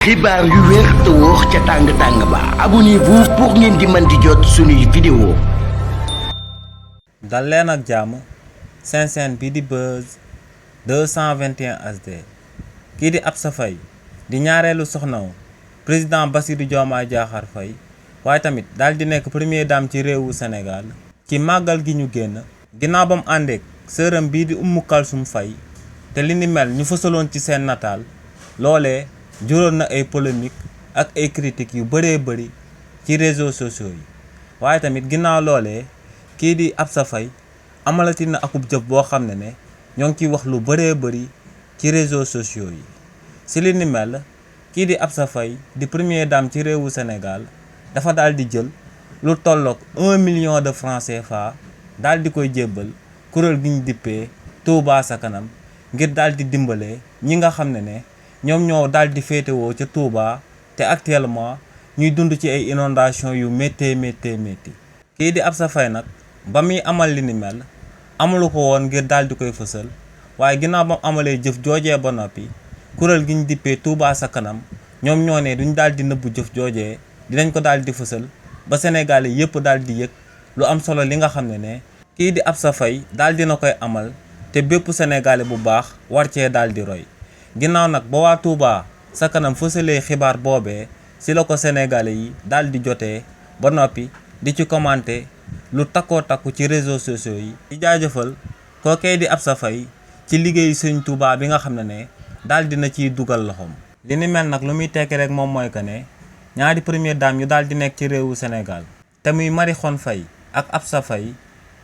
xibaar yu wér te wóor ca tàng-tàng ba abonnez-vous pour ngeen di mën di jot suñuy vidéo. dal leen ak jàmm seen chaîne bi di Buzz 221 HD kii di Absa Faye di ñaareelu soxnaw président Bassirou Diomaye Diakhar Faye waaye tamit daal di nekk première dame ci réewu Sénégal ci màggal gi ñu génn ginnaaw ba mu àndeek sëram bii di Oumou Kalsoum Faye te li ni mel ñu fësaloon ci seen nataal loolee juróon na ay polémique ak ay critiques yu bëree bëri ci réseaux sociaux yi waaye tamit ginnaaw loolee kii di Absa Faye amalati na akub jëf boo xam ne ñoo ngi ciy wax lu bëree bëri ci réseaux sociaux yi si li ni mel kii di Absa Faye di première dame ci réewu Sénégal dafa daal di jël lu tolloog 1 million de francs CFA daal di koy jébbal kuréel gi ñu dippee Touba sa kanam ngir daal di dimbale ñi nga xam ne ñoom ñoo daal di féetewoo ca Touba te actuellement ñuy dund ci ay inondation yu métti kii di Absa Faye nag ba muy amal li ni mel amalu ko woon ngir daal di koy fësal waaye ginnaaw ba mu amalee jëf joojee ba noppi kuréel gi ñu dippee Touba sa kanam ñoom ñoo ne duñ daal di nëbbu jëf joojee dinañ ko daal di fësal ba Sénégalais yëpp daal di yëg lu am solo li nga xam ne kii di Absa Faye daal dina koy amal te bépp Sénégalais bu baax war cee daal di roy ginnaaw nag ba waa Touba sa kanam fësalee xibaar boobee si la ko Sénégalais yi daal di jotee ba noppi di ci commenter lu takkoo takku ci réseaux sociaux yi di jaajëfal kookee di Absa Faye ci liggéeyu Sëñ Touba bi nga xam ne daal dina ciy dugal loxoom. li ni mel nag lu muy tekki rek moom mooy que ne ñaari première dame yu daal di nekk ci réewu Sénégal te muy Marie Khone Faye ak Absa Faye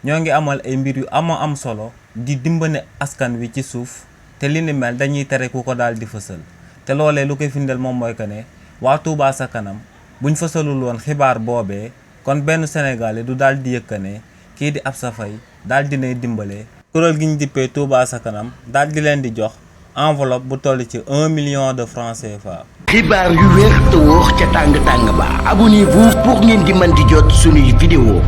ñoo ngi amal ay mbir yu am solo di dimbane askan wi ci suuf te li ni mel dañuy tere ku ko daal di fësal te loolee lu koy firndeel moom mooy que ne waa Touba sa kanam buñ fësalul woon xibaar boobee kon benn Sénégalais du daal di yëkka ne kii di Absa Faye daal dinay dimbale kuréel gi ñu dippee Touba sa kanam daal di leen di jox enveloppe bu toll ci 1 million de francs CFA. xibaar yu wér te wóor ca tàng-tàng ba abonnez-vous pour ngeen di mën di jot suñuy vidéo.